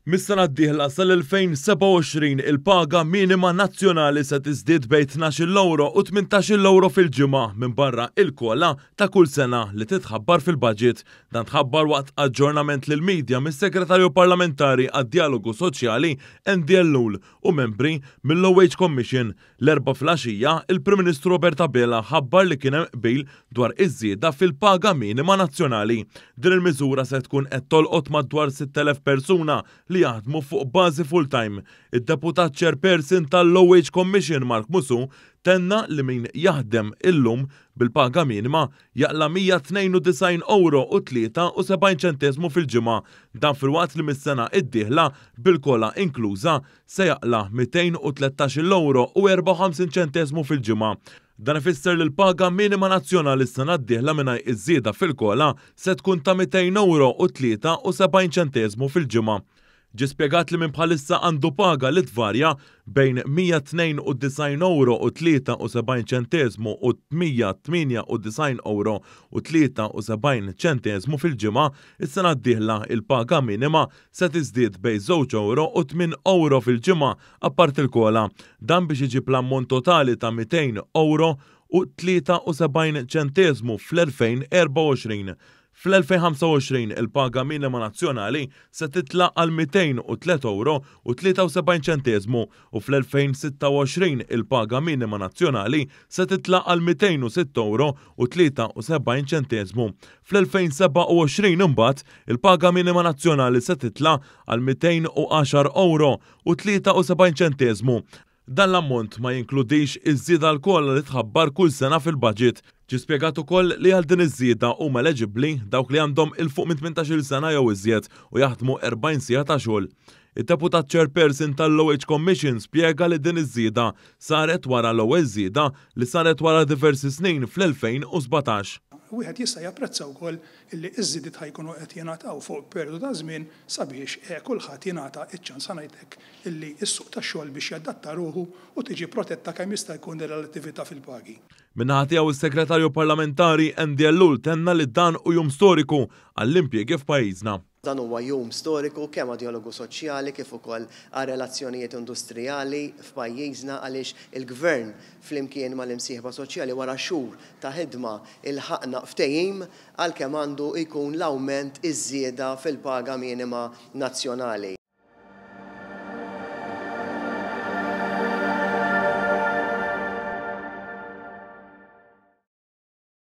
Mis-sena d-dieħla sal-2027 il-paga minima nazzjonali se tiżdied bejn 12-il ewro u 18-il ewro fil-ġimgħa minbarra il-COLA ta' kull sena li titħabbar fil-budget. Dan tħabbar waqt aġġornament lill-media mis-Segretarju Parlamentari għad-Djalogu Soċjali Andy Ellul u membri mill-Low Wage Commission. L-Erbgħa filgħaxija, il-Prim Ministru Robert Abela ħabbar li kien hemm qbil dwar iż-żieda fil-paga minima nazzjonali. Din il-miżura se tkun qed tolqot madwar 6,000 persuna li jaħdmu fuq bażi full-time. Id-Deputat Chairperson tal-Low Wage Commission Mark Musù tenna li min jaħdem illum bil-paga minima jaqla' 192 ewro u 73 ċenteżmu fil-ġimgħa. Dan filwaqt li mis-sena d-dieħla bil-COLA inkluża se jaqla' 213-il ewro u 54 ċenteżmu fil-ġimgħa. Dan ifisser li l-paga minima nazzjonali s-sena d-dieħla mingħajr iż-żieda fil-COLA se tkun ta' 200 ewro u 73 ċenteżmu fil-ġimgħa. Ġie spjegat li min bħalissa għandu paga li tvarja bejn 192 ewro u 73 ċenteżmu u 198 ewro u 73 ċenteżmu fil-ġimgħa, is-sena d-dieħla il-paga minima se tiżdied bejn żewġ ewro u tmien ewro fil-ġimgħa apparti l-COLA. Dan biex iġib l-ammont totali ta' 200 ewro u 73 ċenteżmu fl-2024. Fl-2025 il-paga minima nazzjonali se titla' għal 203 ewro u 73 ċenteżmu u fl-2026 il-paga minima nazzjonali se titla' għal 206 ewro u 73 ċenteżmu. Fl-2027 imbagħad il-paga minima nazzjonali se titla' għal 210 ewro u 73 ċenteżmu. Dan l-ammont ma jinkludix iż-żieda l-COLA li tħabbar kull sena fil-budget. Ġie spjegat ukoll li għal din iż-żieda huma eleġibbli dawk li għandhom 'il fuq minn 18-il sena jew iżjed u jaħdmu 40 siegħa ta' xogħol. Id-Deputat Chairperson tal-Low Wage Commission spjega li din iż-żieda saret wara l-ewwel żieda li saret wara diversi snin fl-2017. Wieħed jista' japprezza wkoll illi ż-żidiet ħa jkunu qed jingħataw fuq perjodu ta' żmien sabiex kulħadd jingħata ċ-ċans, ħa ngħid hekk, illi s-suq tax-xogħol biex jadatta ruħu u tiġi protetta kemm jista' jkun ir-relattività fil-pagi. Min-naħa tiegħu s-Segretarju Parlamentari Andy Ellul tenna li dan hu jum storiku għall-impjiegi f'pajjiżna. Dan huwa jum storiku kemm għad-djalogu soċjali kif ukoll għar-relazzjonijiet industrijali f'pajjiżna għaliex il-Gvern flimkien mal-imsieħba soċjali wara xhur ta' ħidma ilħaqna ftehim għal kemm għandu jkun l-awment iż-żieda fil-paga minima nazzjonali.